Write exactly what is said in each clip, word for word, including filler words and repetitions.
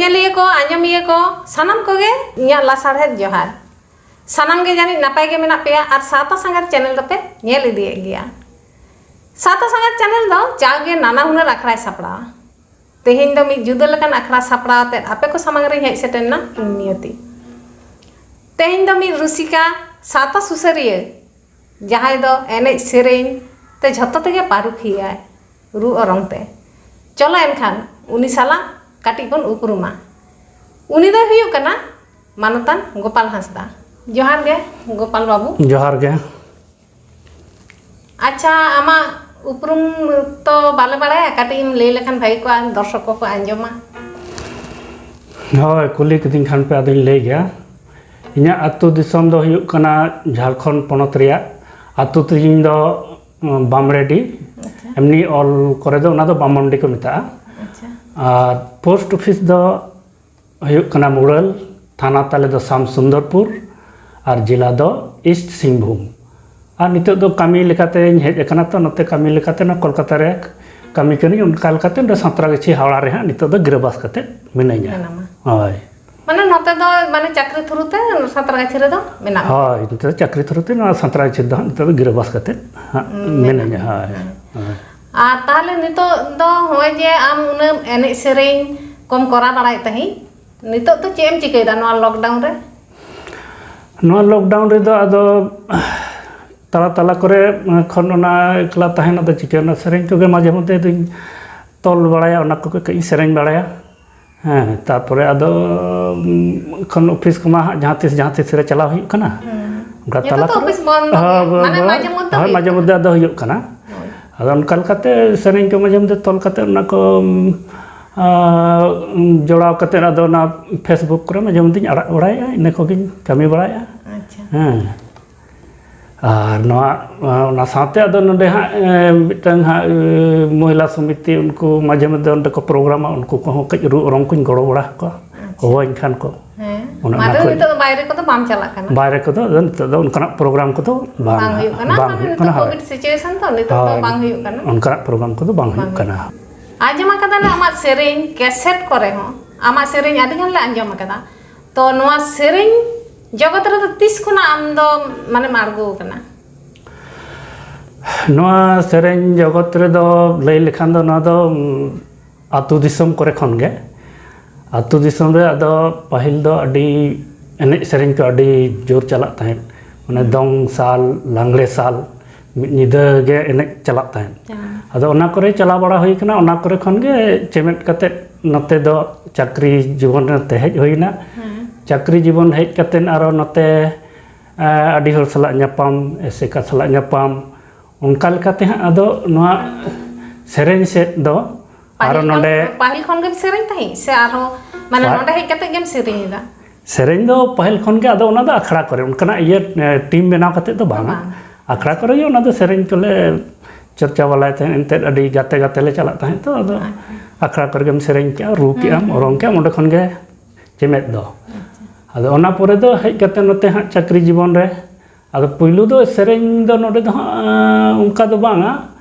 ᱧᱮᱞᱤᱭᱟᱹ ᱠᱚ, ᱟᱸᱡᱚᱢᱤᱭᱟᱹ ᱠᱚ, ᱥᱟᱱᱟᱢ ᱠᱚᱜᱮ ᱤᱧᱟᱹᱜ ᱞᱟᱥᱟᱲᱦᱮᱫ ᱡᱚᱦᱟᱨ᱾ ᱥᱟᱱᱟᱢ ᱜᱮ ᱡᱟᱹᱱᱤᱡ ᱱᱟᱯᱟᱭ ᱜᱮ ᱢᱮᱱᱟᱜ ᱯᱮᱭᱟ ᱟᱨ ᱥᱟᱶᱛᱟ ᱥᱟᱸᱜᱟᱛ ᱪᱮᱱᱮᱞ ᱫᱚᱯᱮ ᱧᱮᱞ ᱤᱫᱤᱭᱮᱫ ᱜᱮᱭᱟ᱾ ᱥᱟᱶᱛᱟ ᱥᱟᱸᱜᱟᱛ ᱪᱮᱱᱮᱞ ᱫᱚ ᱡᱟᱣᱜᱮ ᱱᱟᱱᱟ ᱦᱩᱱᱟᱹᱨ ᱟᱠᱷᱲᱟᱭ ᱥᱟᱯᱲᱟᱣᱟ᱾ ᱛᱮᱦᱮᱧ ᱫᱚ ᱢᱤᱫ ᱡᱩᱫᱟᱹ ᱞᱮᱠᱟᱱ ᱟᱠᱷᱲᱟ ᱥᱟᱯᱲᱟᱣ ᱟᱛᱮᱫ ᱟᱯᱮ ᱠᱚ ᱥᱟᱢᱟᱝ ᱨᱤᱧ ᱦᱮᱡ ᱥᱮᱴᱮᱨ ᱮᱱᱟ, ᱤᱧ ᱱᱤᱭᱚᱛᱤ᱾ ᱛᱮᱦᱮᱧ ᱫᱚ ᱢᱤᱫ ᱨᱩᱥᱤᱠᱟ, ᱥᱟᱶᱛᱟ ᱥᱩᱥᱟᱹᱨᱤᱭᱟᱹ, ᱡᱟᱦᱟᱸᱭ ᱫᱚ ᱮᱱᱮᱡ ᱥᱮᱨᱮᱧ ᱛᱮ ᱡᱷᱚᱛᱚ ᱛᱮᱜᱮ ᱯᱟᱹᱨᱩᱠᱷᱤᱭᱟᱹᱭᱟᱭ, ᱨᱩ ᱚᱨᱚᱝ ᱛᱮ᱾ ᱪᱚᱞᱚ ᱮᱱᱠᱷᱟᱱ ᱩᱱᱤ ᱥᱟᱞᱟᱜ ᱠᱟᱹᱴᱤᱡ ᱵᱚᱱ ᱩᱯᱨᱩᱢᱟ᱾ ᱩᱱᱤ ᱫᱚᱭ ᱦᱩᱭᱩᱜ ᱠᱟᱱᱟ ᱢᱟᱱᱚᱛᱟᱱ ᱜᱳᱯᱟᱞ ᱦᱟᱸᱥᱫᱟ᱾ ᱡᱚᱦᱟᱨ ᱜᱮ ᱜᱳᱯᱟᱞ ᱵᱟᱹᱵᱩ᱾ ᱡᱚᱦᱟᱨ ᱜᱮ᱾ ᱟᱪᱪᱷᱟ, ᱟᱢᱟᱜ ᱩᱯᱨᱩᱢ ᱛᱚ ᱵᱟᱞᱮ ᱵᱟᱲᱟᱭᱟ, ᱠᱟᱹᱴᱤᱡ ᱮᱢ ᱞᱟᱹᱭ ᱞᱮᱠᱷᱟᱱ ᱵᱷᱟᱹᱜᱤ ᱠᱚᱜᱼᱟ, ᱫᱚᱨᱥᱚᱠ ᱠᱚᱠᱚ ᱟᱸᱡᱚᱢᱟ᱾ ᱦᱳᱭ, ᱠᱩᱞᱤ ᱠᱤᱫᱤᱧ ᱠᱷᱟᱱ ᱯᱮ, ᱟᱫᱚᱧ ᱞᱟᱹᱭ ᱜᱮᱭᱟ᱾ ᱤᱧᱟᱹᱜ ᱟᱹᱛᱩ ᱫᱤᱥᱚᱢ ᱫᱚ ᱦᱩᱭᱩᱜ ᱠᱟᱱᱟ ᱡᱷᱟᱲᱠᱷᱚᱸᱰ ᱯᱚᱱᱚᱛ ᱨᱮᱭᱟᱜ᱾ ᱟᱹᱛᱩ ᱛᱤᱧ ᱫᱚ, ᱩᱸ, ᱵᱟᱢᱨᱮᱰᱤ᱾ ᱟᱪᱪᱷᱟ᱾ ᱮᱢᱱᱤ ᱚᱞ ᱠᱚᱨᱮ ᱫᱚ ᱚᱱᱟ ᱫᱚ ᱵᱟᱢᱚᱱᱰᱤ ᱠᱚ ᱢᱮᱛᱟᱜᱼᱟ᱾ ᱟᱪᱪᱷᱟ᱾ ᱟᱨ ᱯᱳᱥᱴ ᱚᱯᱷᱤᱥ ᱫᱚ ᱦᱩᱭᱩᱜ ᱠᱟᱱᱟ ᱢᱩᱲᱟᱹᱞ, ᱛᱷᱟᱱᱟ ᱛᱟᱞᱮ ᱫᱚ ᱥᱟᱢ ᱥᱩᱱᱫᱚᱨᱯᱩᱨ ᱟᱨ ᱡᱮᱞᱟ ᱫᱚ ᱤᱥᱴ ᱥᱤᱝᱵᱷᱩᱢ᱾ ᱟᱨ ᱱᱤᱛᱚᱜ ᱫᱚ ᱠᱟᱹᱢᱤ ᱞᱮᱠᱟᱛᱮᱧ ᱦᱮᱡ ᱟᱠᱟᱱᱟ, ᱛᱚ ᱱᱚᱛᱮ ᱠᱟᱹᱢᱤ ᱞᱮᱠᱟᱛᱮ ᱱᱚᱣᱟ ᱠᱳᱞᱠᱟᱛᱟ ᱨᱮ ᱠᱟᱹᱢᱤ ᱠᱟᱹᱱᱟᱹᱧ᱾ ᱚᱱᱠᱟ ᱞᱮᱠᱟᱛᱮ ᱱᱚᱰᱮ ᱥᱟᱸᱛᱨᱟᱜᱟᱹᱪᱷᱤ ᱦᱟᱣᱲᱟ ᱨᱮ ᱦᱟᱸᱜ ᱱᱤᱛᱚᱜ ᱫᱚ ᱜᱤᱨᱟᱹᱵᱟᱥ ᱠᱟᱛᱮ ᱢᱤᱱᱟᱹᱧᱟ᱾ ᱢᱮᱱᱟᱢᱟ᱾ ᱦᱳᱭ᱾ ᱢᱟᱱᱮ ᱱᱚᱛᱮ ᱫᱚ ᱢᱟᱱᱮ ᱪᱟᱹᱠᱨᱤ ᱛᱷᱨᱩ ᱛᱮ ᱥᱟᱸᱛᱨᱟᱜᱟᱹᱪᱷᱤ ᱨᱮᱫᱚ ᱢᱮᱱᱟᱜ ᱢᱮᱭᱟ? ᱦᱳᱭ, ᱱᱚᱛᱮ ᱫᱚ ᱪᱟᱹᱠᱨᱤ ᱛᱷᱨᱩ ᱛᱮ ᱱᱚᱣᱟ ᱥᱟᱸᱛᱨᱟᱜᱟᱹᱪᱷᱤ ᱨᱮᱫᱚ ᱦᱟᱸᱜ ᱱᱤᱛᱚᱜ ᱫᱚ ᱜᱤᱨᱟᱹᱵᱟᱥ ᱠᱟᱛᱮ ᱦᱟᱸᱜ ᱢᱮᱱᱟᱜ ᱢᱤᱱᱟᱹᱧᱟ᱾ ᱢᱮᱭᱟ᱾ ᱦᱳᱭ, ᱦᱮᱸ᱾ ᱦᱳᱭ᱾ ᱟᱨ ᱛᱟᱦᱚᱞᱮ ᱱᱤᱛᱚᱜ ᱫᱚ ᱱᱚᱜᱼᱚᱭ ᱡᱮ ᱟᱢ ᱩᱱᱟᱹᱜ ᱮᱱᱮᱡ ᱥᱮᱨᱮᱧ ᱠᱚᱢ ᱠᱚᱨᱟᱣ ᱵᱟᱲᱟᱭᱮᱫ ᱛᱟᱦᱮᱸᱫ, ᱱᱤᱛᱚᱜ ᱫᱚ ᱪᱮᱫ ᱮᱢ ᱪᱤᱠᱟᱹᱭᱮᱫᱟ ᱱᱚᱣᱟ ᱞᱚᱠᱰᱟᱣᱩᱱ ᱨᱮ? ᱱᱚᱣᱟ ᱞᱚᱠᱰᱟᱣᱩᱱ ᱨᱮᱫᱚ ᱟᱫᱚ ᱛᱟᱞᱟ ᱛᱟᱞᱟ ᱠᱚᱨᱮ ᱠᱷᱚᱱ ᱚᱱᱟ ᱮᱠᱞᱟ ᱛᱟᱦᱮᱱ, ᱟᱫᱚ ᱪᱤᱠᱟᱹᱭᱮᱱᱟ, ᱥᱮᱨᱮᱧ ᱠᱚᱜᱮ ᱢᱟᱡᱷᱮ ᱢᱚᱫᱽᱫᱷᱮ ᱫᱚᱧ ᱛᱚᱞ ᱵᱟᱲᱟᱭᱟ, ᱚᱱᱟ ᱠᱚᱜᱮ ᱠᱟᱹᱡ ᱤᱧ ᱥᱮᱨᱮᱧ ᱵᱟᱲᱟᱭᱟ᱾ ᱦᱮᱸ, ᱛᱟᱨᱯᱚᱨᱮ ᱟᱫᱚ, ᱩᱢ, ᱮᱠᱷᱚᱱ ᱚᱯᱷᱤᱥ ᱠᱚᱢᱟ ᱦᱟᱸᱜ ᱡᱟᱦᱟᱸ ᱛᱤᱥ ᱡᱟᱦᱟᱸ ᱛᱤᱥ ᱨᱮ ᱪᱟᱞᱟᱣ ᱦᱩᱭᱩᱜ ᱠᱟᱱᱟ᱾ ᱦᱩᱸ᱾ ᱚᱱᱠᱟ ᱱᱤᱛᱚᱜ ᱛᱟᱞᱟ ᱫᱚ ᱠᱚᱨᱮ ᱚᱯᱷᱤᱥ ᱵᱚᱱᱫ ᱦᱳᱭ, ᱜᱮᱭᱟ᱾ ᱵᱚ-, ᱢᱟᱱᱮ ᱵᱚ-, ᱢᱟᱡᱷᱮ ᱢᱚᱫᱽᱫᱷᱮ ᱦᱳᱭ, ᱦᱩᱭᱩᱜ ᱢᱟᱡᱷᱮ ᱠᱟᱱᱟ᱾ ᱢᱚᱫᱽᱫᱷᱮ ᱟᱫᱚ ᱦᱩᱭᱩᱜ ᱠᱟᱱᱟ᱾ ᱦᱳᱭ᱾ ᱟᱫᱚ ᱚᱱᱠᱟ ᱞᱮᱠᱟᱛᱮ ᱥᱮᱨᱮᱧ ᱠᱚ ᱢᱟᱡᱷᱮ ᱢᱚᱫᱽᱫᱷᱮ ᱛᱚᱞ ᱠᱟᱛᱮ ᱚᱱᱟ ᱠᱚ, ᱩᱢ, ᱟ, ᱡᱚᱲᱟᱣ ᱠᱟᱛᱮ ᱟᱫᱚ ᱚᱱᱟ Facebook ᱠᱚᱨᱮ ᱢᱟᱡᱷᱮ ᱢᱚᱫᱽᱫᱷᱮᱧ ᱟᱲᱟᱜ ᱵᱟᱲᱟᱭᱮᱫᱼᱟ, ᱤᱱᱟᱹ ᱠᱚᱜᱮᱧ ᱠᱟᱹᱢᱤ ᱵᱟᱲᱟᱭᱮᱫᱼᱟ᱾ ᱟᱪᱪᱷᱟ᱾ ᱦᱮᱸ᱾ ᱟᱨ ᱱᱚᱣᱟ, ᱚᱱᱟ ᱥᱟᱶᱛᱮ ᱟᱫᱚ ᱱᱚᱰᱮ ᱦᱟᱸᱜ, ᱮ, ᱢᱤᱫᱴᱟᱝ ᱦᱟᱸᱜ, ᱮ, ᱢᱚᱦᱤᱞᱟ ᱥᱚᱢᱤᱛᱤ, ᱩᱱᱠᱩ ᱢᱟᱡᱷᱮ ᱢᱚᱫᱽᱫᱷᱮ ᱚᱸᱰᱮ ᱠᱚ ᱯᱨᱳᱜᱨᱟᱢᱟ, ᱩᱱᱠᱩ ᱠᱚᱦᱚᱸ ᱠᱟᱹᱡ ᱨᱩ ᱚᱨᱚᱝ ᱠᱚᱧ ᱜᱚᱲᱚ ᱵᱟᱲᱟ ᱟᱠᱚᱣᱟ, ᱟᱪᱪᱷᱟ᱾ ᱦᱚᱦᱚᱣᱟᱹᱧ ᱠᱷᱟᱱ ᱠᱚ᱾ ᱦᱮᱸ᱾ ᱚᱱᱮ ᱢᱟᱱᱮ ᱚᱱᱟ ᱠᱚ᱾ ᱱᱤᱛᱚᱜ ᱫᱚ ᱵᱟᱭᱨᱮ ᱠᱚᱫᱚ ᱵᱟᱢ ᱪᱟᱞᱟᱜ ᱠᱟᱱᱟ? ᱵᱟᱭᱨᱮ ᱠᱚᱫᱚ ᱟᱫᱚ ᱱᱤᱛᱚᱜ ᱫᱚ ᱚᱱᱠᱟᱱᱟᱜ ᱯᱨᱳᱜᱨᱟᱢ ᱠᱚᱫᱚ ᱵᱟᱝ, ᱵᱟᱝ ᱦᱩᱭᱩᱜ ᱠᱟᱱᱟ? ᱵᱟᱝ ᱢᱟᱱᱮ ᱦᱩᱭᱩᱜ ᱱᱤᱛᱚᱜ ᱠᱟᱱᱟ, ᱦᱳᱭ᱾ ᱠᱳᱵᱷᱤᱰ ᱥᱤᱪᱩᱭᱮᱥᱚᱱ ᱛᱚ, ᱱᱤᱛᱚᱜ ᱫᱚ ᱦᱳᱭ, ᱵᱟᱝ ᱦᱩᱭᱩᱜ ᱠᱟᱱᱟ? ᱚᱱᱠᱟᱱᱟᱜ ᱯᱨᱳᱜᱨᱟᱢ ᱠᱚᱫᱚ ᱵᱟᱝ ᱵᱟᱝ ᱦᱩᱭᱩᱜ ᱠᱟᱱᱟ᱾ ᱦᱩᱭᱩᱜ ᱠᱟᱱᱟ᱾ ᱟᱸᱡᱚᱢ ᱟᱠᱟᱫᱟᱞᱮ ᱟᱢᱟᱜ ᱥᱮᱨᱮᱧ ᱠᱮᱥᱮᱴ ᱠᱚᱨᱮ ᱦᱚᱸ, ᱟᱢᱟᱜ ᱥᱮᱨᱮᱧ ᱟᱹᱰᱤ ᱜᱟᱱ ᱞᱮ ᱟᱸᱡᱚᱢ ᱟᱠᱟᱫᱟ᱾ ᱛᱚ ᱱᱚᱣᱟ ᱥᱮᱨᱮᱧ ᱡᱚᱜᱚᱛ ᱨᱮᱫᱚ ᱛᱤᱥ ᱠᱷᱚᱱᱟᱜ ᱟᱢ ᱫᱚ ᱢᱟᱱᱮᱢ ᱟᱬᱜᱚ ᱟᱠᱟᱱᱟ? ᱱᱚᱣᱟ ᱥᱮᱨᱮᱧ ᱡᱚᱜᱚᱛ ᱨᱮᱫᱚ ᱞᱟᱹᱭ ᱞᱮᱠᱷᱟᱱ ᱫᱚ ᱱᱚᱣᱟ ᱫᱚ ᱟᱹᱛᱩ ᱫᱤᱥᱚᱢ ᱠᱚᱨᱮ ᱠᱷᱚᱱ ᱜᱮ᱾ ᱟᱹᱛᱩ ᱫᱤᱥᱚᱢ ᱨᱮ ᱟᱫᱚ ᱯᱟᱹᱦᱤᱞ ᱫᱚ ᱟᱹᱰᱤ ᱮᱱᱮᱡ ᱥᱮᱨᱮᱧ ᱠᱚ ᱟᱹᱰᱤ ᱡᱳᱨ ᱪᱟᱞᱟᱜ ᱛᱟᱦᱮᱸᱫ, ᱢᱟᱱᱮ ᱫᱚᱝ ᱥᱟᱞ, ᱞᱟᱜᱽᱲᱮ ᱥᱟᱞ, ᱢᱤᱫ ᱧᱤᱫᱟᱹ ᱜᱮ ᱮᱱᱮᱡ ᱪᱟᱞᱟᱜ ᱛᱟᱦᱮᱸᱫ᱾ ᱟᱫᱚ ᱚᱱᱟ ᱠᱚᱨᱮ ᱪᱟᱞᱟᱣ ᱵᱟᱲᱟ ᱦᱩᱭ ᱠᱟᱱᱟ, ᱚᱱᱟ ᱠᱚᱨᱮ ᱠᱷᱚᱱ ᱜᱮ ᱪᱮᱢᱮᱫ ᱠᱟᱛᱮᱫ ᱱᱚᱛᱮ ᱫᱚ ᱪᱟᱹᱠᱨᱤ ᱡᱤᱵᱚᱱ ᱨᱮ ᱦᱮᱡ ᱦᱩᱭᱱᱟ᱾ ᱪᱟᱹᱠᱨᱤ ᱡᱤᱵᱚᱱ ᱦᱮᱡ ᱠᱟᱛᱮᱫ ᱟᱨᱚ ᱱᱚᱛᱮ ᱟᱹᱰᱤ ᱦᱚᱲ ᱥᱟᱞᱟᱜ ᱧᱟᱯᱟᱢ, ᱮᱥᱮᱠᱟ ᱥᱟᱞᱟᱜ ᱧᱟᱯᱟᱢ, ᱚᱱᱠᱟ ᱞᱮᱠᱟᱛᱮ ᱦᱟᱸᱜ ᱟᱫᱚ ᱱᱚᱣᱟ ᱥᱮᱨᱮᱧ ᱥᱮᱫ ᱫᱚ ᱟᱨᱚ ᱱᱚᱰᱮ᱾ ᱯᱟᱹᱦᱤᱞ ᱠᱷᱚᱱ ᱜᱮᱢ ᱥᱮᱨᱮᱧ ᱛᱟᱦᱮᱸᱫ ᱥᱮ ᱟᱨᱦᱚᱸ ᱢᱟᱱᱮ ᱱᱚᱰᱮ ᱦᱮᱡ ᱠᱟᱛᱮ ᱜᱮᱢ ᱥᱮᱨᱮᱧ ᱮᱫᱟ? ᱥᱮᱨᱮᱧ ᱫᱚ ᱯᱟᱹᱦᱤᱞ ᱠᱷᱚᱱ ᱜᱮ, ᱟᱫᱚ ᱚᱱᱟ ᱫᱚ ᱟᱠᱷᱲᱟ ᱠᱚᱨᱮ ᱚᱱᱠᱟᱱᱟᱜ ᱤᱭᱟᱹ ᱴᱤᱢ ᱵᱮᱱᱟᱣ ᱠᱟᱛᱮ ᱫᱚ ᱵᱟᱝᱟ᱾ ᱟᱠᱷᱲᱟ ᱠᱚᱨᱮ ᱜᱮ ᱚᱱᱟ ᱫᱚ ᱥᱮᱨᱮᱧ ᱠᱚᱞᱮ ᱪᱚᱨᱪᱟ ᱵᱟᱲᱟᱭ ᱛᱟᱦᱮᱸᱫ, ᱮᱱᱛᱮᱫ ᱟᱹᱰᱤ ᱜᱟᱛᱮ ᱜᱟᱛᱮ ᱞᱮ ᱪᱟᱞᱟᱜ ᱛᱟᱦᱮᱸᱫ᱾ ᱛᱚ ᱟᱫᱚ ᱟᱠᱷᱲᱟ ᱠᱚᱨᱮ ᱜᱮᱢ ᱥᱮᱨᱮᱧ ᱠᱮᱜᱼᱟ, ᱨᱩ ᱠᱮᱜᱼᱟᱢ, ᱚᱨᱚᱝ ᱠᱮᱜᱼᱟᱢ, ᱚᱸᱰᱮ ᱠᱷᱚᱱ ᱜᱮ ᱪᱮᱢᱮᱫ ᱫᱚ᱾ ᱟᱫᱚ ᱚᱱᱟ ᱯᱚᱨᱮ ᱫᱚ ᱦᱮᱡ ᱠᱟᱛᱮ ᱱᱚᱛᱮ ᱦᱟᱸᱜ ᱪᱟᱹᱠᱨᱤ ᱡᱤᱵᱚᱱ ᱨᱮ, ᱟᱫᱚ ᱯᱩᱭᱞᱩ ᱫᱚ ᱥᱮᱨᱮᱧ ᱫᱚ ᱱᱚᱰᱮ ᱫᱚ ᱦᱟᱸᱜ ᱚᱱᱠᱟ ᱫᱚ ᱵᱟᱝᱟ,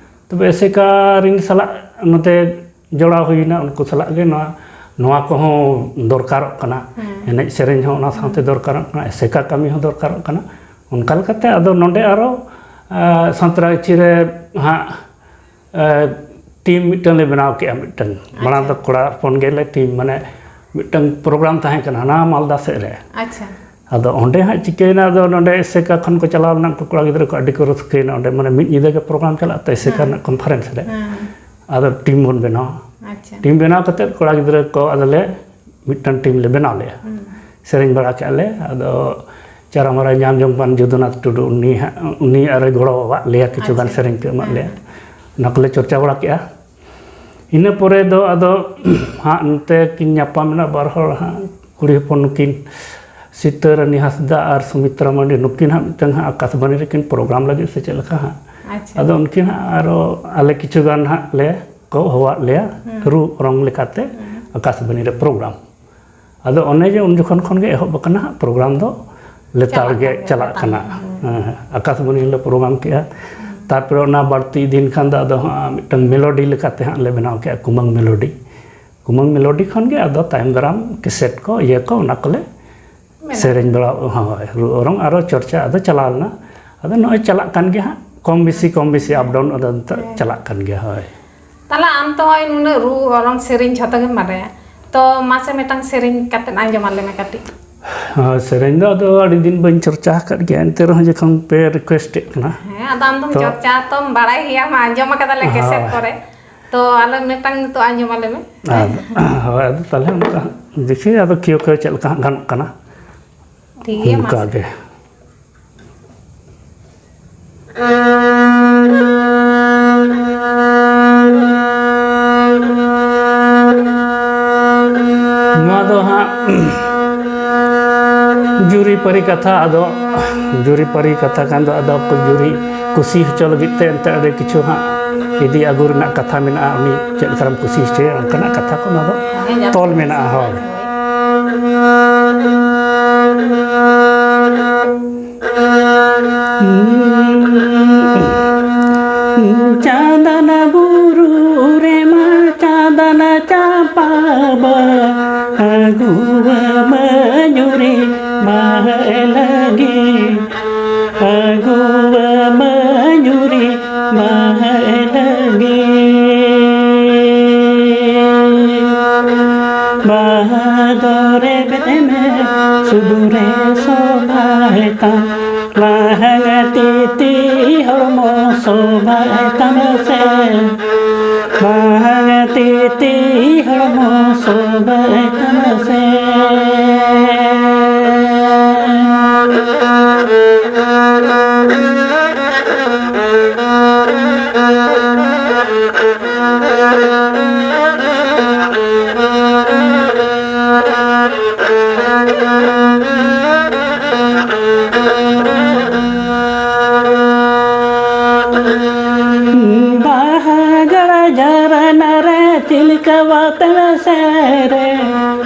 ᱛᱚᱵᱮ ᱮᱥᱮᱠᱟ ᱨᱤᱱ ᱥᱟᱞᱟᱜ ᱱᱚᱛᱮ ᱡᱚᱲᱟᱣ ᱦᱩᱭᱱᱟ, ᱩᱱᱠᱩ ᱥᱟᱞᱟᱜ ᱜᱮ ᱱᱚᱣᱟ ᱱᱚᱣᱟ ᱠᱚᱦᱚᱸ ᱫᱚᱨᱠᱟᱨᱚᱜ ᱠᱟᱱᱟ᱾ ᱮᱱᱮᱡ ᱥᱮᱨᱮᱧ ᱦᱚᱸ ᱚᱱᱟ ᱥᱟᱶᱛᱮ ᱫᱚᱨᱠᱟᱨᱚᱜ ᱠᱟᱱᱟ, ᱮᱥᱮᱠᱟ ᱠᱟᱹᱢᱤ ᱦᱚᱸ ᱫᱚᱨᱠᱟᱨᱚᱜ ᱠᱟᱱᱟ᱾ ᱚᱱᱠᱟ ᱞᱮᱠᱟᱛᱮ ᱟᱫᱚ ᱱᱚᱰᱮ ᱟᱨᱚ ᱥᱟᱸᱛᱨᱟᱜᱟᱹᱪᱷᱤ ᱨᱮ ᱦᱟᱸᱜ ᱴᱤᱢ ᱢᱤᱫᱴᱟᱝ ᱞᱮ ᱵᱮᱱᱟᱣ ᱠᱮᱜᱼᱟ᱾ ᱢᱤᱫᱴᱟᱝ ᱢᱟᱲᱟᱝ ᱫᱚ ᱠᱚᱲᱟ ᱦᱚᱯᱚᱱ ᱜᱮᱞᱮ ᱴᱤᱢ, ᱢᱟᱱᱮ ᱢᱤᱫᱴᱟᱝ ᱯᱨᱳᱜᱨᱟᱢ ᱛᱟᱦᱮᱸ ᱠᱟᱱᱟ ᱦᱟᱱᱟ ᱢᱟᱞᱫᱟ ᱥᱮᱫ ᱨᱮ᱾ ᱟᱪᱪᱷᱟ᱾ ᱟᱫᱚ ᱚᱸᱰᱮ ᱦᱟᱸᱜ ᱪᱤᱠᱟᱹᱭᱮᱱᱟ, ᱟᱫᱚ ᱱᱚᱰᱮ ᱮᱥᱮᱠᱟ ᱠᱷᱚᱱ ᱠᱚ ᱪᱟᱞᱟᱣ ᱞᱮᱱᱟ, ᱩᱱᱠᱩ ᱠᱚᱲᱟ ᱜᱤᱫᱽᱨᱟᱹ ᱠᱚ ᱟᱹᱰᱤ ᱠᱚ ᱨᱟᱹᱥᱠᱟᱹᱭᱮᱱᱟ᱾ ᱚᱸᱰᱮ ᱢᱟᱱᱮ ᱢᱤᱫ ᱧᱤᱫᱟᱹ ᱜᱮ ᱯᱨᱳᱜᱨᱟᱢ ᱪᱟᱞᱟᱜ ᱛᱮ ᱮᱥᱮᱠᱟ ᱨᱮᱱᱟᱜ ᱠᱚᱱᱯᱷᱟᱨᱮᱱᱥ ᱨᱮ᱾ ᱟᱫᱚ ᱴᱤᱢ ᱵᱚᱱ ᱵᱮᱱᱟᱣᱟ᱾ ᱴᱤᱢ ᱵᱮᱱᱟᱣ ᱠᱟᱛᱮ ᱠᱚᱲᱟ ᱜᱤᱫᱽᱨᱟᱹ ᱠᱚ ᱟᱫᱚᱞᱮ ᱢᱤᱫᱴᱟᱝ ᱴᱤᱢ ᱞᱮ ᱵᱮᱱᱟᱣ ᱞᱮᱜᱼᱟ᱾ ᱥᱮᱨᱮᱧ ᱵᱟᱲᱟ ᱠᱮᱜᱼᱟ ᱞᱮ᱾ ᱟᱫᱚ ᱪᱟᱨᱟᱢᱟᱨᱟ ᱧᱟᱢ ᱡᱚᱝ ᱯᱟᱱ ᱡᱚᱫᱩᱱᱟᱛᱷ ᱴᱩᱰᱩ, ᱩᱱᱤ ᱦᱟᱸᱜ, ᱩᱱᱤ ᱟᱨᱮ ᱜᱚᱲᱚ ᱟᱫ ᱞᱮᱭᱟ, ᱠᱤᱪᱷᱩ ᱜᱟᱱ ᱥᱮᱨᱮᱧ ᱠᱚ ᱮᱢᱟᱫ ᱞᱮᱭᱟ᱾ ᱚᱱᱟ ᱠᱚᱞᱮ ᱪᱚᱨᱪᱟ ᱵᱟᱲᱟ ᱠᱮᱜᱼᱟ᱾ ᱤᱱᱟᱹ ᱯᱚᱨᱮ ᱫᱚ ᱟᱫᱚ ᱦᱟᱸᱜ ᱱᱚᱛᱮ ᱠᱤᱱ ᱧᱟᱯᱟᱢ ᱮᱱᱟ ᱵᱟᱨ ᱦᱚᱲ ᱦᱟᱸᱜ, ᱠᱩᱲᱤ ᱦᱚᱯᱚᱱ ᱱᱩᱠᱤᱱ ᱥᱤᱛᱟᱹ ᱨᱟᱱᱤ ᱦᱟᱸᱥᱫᱟ ᱟᱨ ᱥᱩᱢᱤᱛᱨᱟ ᱢᱟᱱᱰᱤ, ᱱᱩᱠᱤᱱ ᱦᱟᱸᱜ ᱢᱤᱫᱴᱟᱝ ᱦᱟᱸᱜ ᱟᱠᱟᱥᱵᱟᱱᱤ ᱨᱮᱠᱤᱱ ᱯᱨᱳᱜᱨᱟᱢ ᱞᱟᱹᱜᱤᱫ ᱥᱮ ᱪᱮᱫ ᱞᱮᱠᱟ ᱦᱟᱸᱜ᱾ ᱟᱪᱪᱷᱟ᱾ ᱟᱫᱚ ᱩᱱᱠᱤᱱ ᱦᱟᱸᱜ ᱟᱨᱚ ᱟᱞᱮ ᱠᱤᱪᱷᱩ ᱜᱟᱱ ᱦᱟᱸᱜ ᱞᱮ ᱠᱚ ᱦᱚᱦᱚᱣᱟᱫ ᱞᱮᱭᱟ ᱨᱩ ᱚᱨᱚᱝ ᱞᱮᱠᱟᱛᱮ ᱟᱠᱟᱥᱵᱟᱱᱤ ᱨᱮ ᱯᱨᱳᱜᱨᱟᱢ᱾ ᱟᱫᱚ ᱚᱱᱮ ᱡᱮ ᱩᱱ ᱡᱚᱠᱷᱚᱱ ᱠᱷᱚᱱ ᱜᱮ ᱮᱦᱚᱵ ᱟᱠᱟᱱᱟ ᱦᱟᱸᱜ ᱯᱨᱳᱜᱨᱟᱢ ᱫᱚ ᱞᱮᱛᱟᱲ ᱜᱮ ᱪᱟᱞᱟᱜ ᱠᱟᱱᱟ᱾ ᱦᱮᱸ, ᱟᱠᱟᱥᱵᱟᱱᱤ ᱨᱮᱞᱮ ᱯᱨᱳᱜᱨᱟᱢ ᱠᱮᱜᱼᱟ᱾ ᱛᱟᱨᱯᱚᱨᱮ ᱚᱱᱟ ᱵᱟᱹᱲᱛᱤ ᱤᱫᱤᱭᱮᱱ ᱠᱷᱟᱱ ᱫᱚ ᱟᱫᱚ ᱦᱟᱸᱜ ᱢᱤᱫᱴᱟᱝ ᱢᱮᱞᱳᱰᱤ ᱞᱮᱠᱟᱛᱮ ᱦᱟᱸᱜ ᱞᱮ ᱵᱮᱱᱟᱣ ᱠᱮᱜᱼᱟ, ᱠᱩᱢᱟᱹᱝ ᱢᱮᱞᱳᱰᱤ᱾ ᱠᱩᱢᱟᱹᱝ ᱢᱮᱞᱳᱰᱤ ᱠᱷᱚᱱ ᱜᱮ ᱟᱫᱚ ᱛᱟᱭᱚᱢ ᱫᱟᱨᱟᱢ ᱠᱮᱥᱮᱴ ᱠᱚ, ᱤᱭᱟᱹ ᱠᱚ, ᱚᱱᱟ ᱠᱚᱞᱮ ᱢᱮᱱᱟᱜᱼᱟ᱾ ᱥᱮᱨᱮᱧ ᱵᱟᱲᱟ, ᱦᱳᱭ, ᱨᱩ ᱚᱨᱚᱝ ᱟᱨᱚ ᱪᱚᱨᱪᱟ ᱟᱫᱚ ᱪᱟᱞᱟᱣ ᱞᱮᱱᱟ᱾ ᱟᱫᱚ ᱱᱚᱜᱼᱚᱭ ᱪᱟᱞᱟᱜ ᱠᱟᱱ ᱜᱮᱭᱟ ᱦᱟᱸᱜ, ᱠᱚᱢ ᱵᱮᱥᱤ, ᱠᱚᱢ ᱵᱮᱥᱤ, ᱟᱯ ᱰᱟᱣᱩᱱ ᱟᱫᱚ ᱱᱤᱛᱚᱜ ᱦᱮᱸ᱾ ᱪᱟᱞᱟᱜ ᱠᱟᱱ ᱜᱮᱭᱟ, ᱦᱳᱭ᱾ ᱛᱟᱦᱞᱮ ᱟᱢ ᱛᱚ ᱱᱚᱜᱼᱚᱭ ᱱᱩᱱᱟᱹᱜ ᱨᱩ ᱚᱨᱚᱝ ᱥᱮᱨᱮᱧ ᱡᱷᱚᱛᱚ ᱜᱮᱢ ᱵᱟᱰᱟᱭᱟ, ᱛᱚ ᱢᱟᱥᱮ ᱢᱤᱫᱴᱟᱝ ᱥᱮᱨᱮᱧ ᱠᱟᱛᱮᱫ ᱟᱸᱡᱚᱢ ᱟᱞᱮ ᱢᱮ ᱠᱟᱹᱴᱤᱡ᱾ ᱦᱳᱭ, ᱥᱮᱨᱮᱧ ᱫᱚ ᱟᱫᱚ ᱟᱹᱰᱤ ᱫᱤᱱ ᱵᱟᱹᱧ ᱪᱚᱨᱪᱟ ᱟᱠᱟᱫ ᱜᱮᱭᱟ, ᱮᱱᱛᱮ ᱨᱮᱦᱚᱸ ᱡᱚᱠᱷᱚᱱ ᱯᱮ ᱨᱤᱠᱩᱭᱮᱥᱴ ᱮᱫ ᱠᱟᱱᱟ᱾ ᱦᱮᱸ, ᱟᱫᱚ ᱟᱢ ᱫᱚᱢ ᱛᱚ ᱪᱚᱨᱪᱟ ᱛᱚᱢ ᱵᱟᱲᱟᱭ ᱜᱮᱭᱟ, ᱢᱟ ᱟᱸᱡᱚᱢ ᱟᱠᱟᱫᱟᱞᱮ ᱠᱮᱥᱮᱴ ᱦᱳᱭ᱾ ᱠᱚᱨᱮ, ᱛᱚ ᱟᱞᱮ ᱢᱤᱫᱴᱟᱝ ᱱᱤᱛᱚᱜ ᱟᱸᱡᱚᱢ ᱟᱞᱮ ᱢᱮ᱾ ᱟᱫᱚ, ᱦᱳᱭ, ᱟᱫᱚ ᱛᱟᱦᱞᱮ ᱚᱱᱠᱟ ᱫᱮᱠᱷᱤ ᱟᱫᱚ ᱠᱮᱣ ᱠᱮᱣ ᱪᱮᱫ ᱞᱮᱠᱟ ᱦᱟᱸᱜ ᱜᱟᱱᱚᱜ ᱠᱟᱱᱟ᱾ ᱴᱷᱤᱠ ᱜᱮᱭᱟ, ᱢᱟ᱾ ᱚᱱᱠᱟ ᱜᱮ᱾ ᱱᱚᱣᱟ ᱫᱚ ᱦᱟᱸᱜ ᱡᱩᱨᱤᱯᱟᱹᱨᱤ ᱠᱟᱛᱷᱟ, ᱟᱫᱚ ᱡᱩᱨᱤᱯᱟᱹᱨᱤ ᱠᱟᱛᱷᱟ ᱠᱷᱟᱱ ᱫᱚ ᱟᱫᱚ ᱠᱚ ᱡᱩᱨᱤ ᱠᱩᱥᱤ ᱦᱚᱪᱚ ᱞᱟᱹᱜᱤᱫ ᱛᱮ ᱮᱱᱛᱮ ᱟᱹᱰᱤ ᱠᱤᱪᱷᱩ ᱦᱟᱸᱜ ᱤᱫᱤ ᱟᱹᱜᱩ ᱨᱮᱱᱟᱜ ᱠᱟᱛᱷᱟ ᱢᱮᱱᱟᱜᱼᱟ, ᱩᱱᱤ ᱪᱮᱫ ᱞᱮᱠᱟᱨᱮᱢ ᱠᱩᱥᱤ ᱦᱚᱪᱚᱭᱟ ᱚᱱᱠᱟᱱᱟᱜ ᱠᱟᱛᱷᱟ ᱠᱚ ᱱᱚᱣᱟ ᱫᱚ ᱦᱮᱸ, ᱛᱚᱞ ᱢᱮᱱᱟᱜᱼᱟ᱾ ᱦᱳᱭ᱾ ᱪᱟᱸᱫᱟᱱᱟ ᱵᱩᱨᱩ ᱨᱮᱢᱟ ᱪᱟᱸᱫᱟᱱᱟ ᱪᱟᱸᱯᱟ ᱵᱟᱦᱟ, ᱟᱹᱜᱩᱣᱟᱹ ᱢᱟᱹᱧᱩᱨᱤ ᱵᱟᱦᱟ ᱞᱟᱹᱜᱤᱫ, ᱟᱹᱜᱩᱣᱟᱹ ᱢᱟᱹᱧᱩᱨᱤ ᱵᱟᱦᱟ ᱞᱟᱹᱜᱤᱫ᱾ ᱵᱟᱦᱟ ᱫᱚ ᱨᱮᱵᱮᱫ ᱢᱮ ᱥᱩᱫᱷᱩ ᱨᱮ ᱥᱚᱵᱷᱟᱭ ᱛᱟᱢ, ᱞᱟᱦᱟᱝ ᱛᱤᱛᱤ ᱦᱚᱲᱢᱚ ᱥᱚᱵᱷᱟᱭ ᱛᱟᱢ ᱥᱮ᱾ ᱵᱟᱦᱟ ᱛᱤ ᱛᱤ ᱦᱚᱲᱢᱚ ᱥᱚᱵᱟᱭ ᱛᱟᱢᱟ ᱥᱮ᱾ ᱵᱟᱦᱟ ᱜᱟᱲᱟ ᱡᱷᱟᱨᱱᱟ ᱨᱮ ᱪᱤᱞᱠᱟᱹᱣᱟᱛᱮ ᱥᱮᱨᱮ,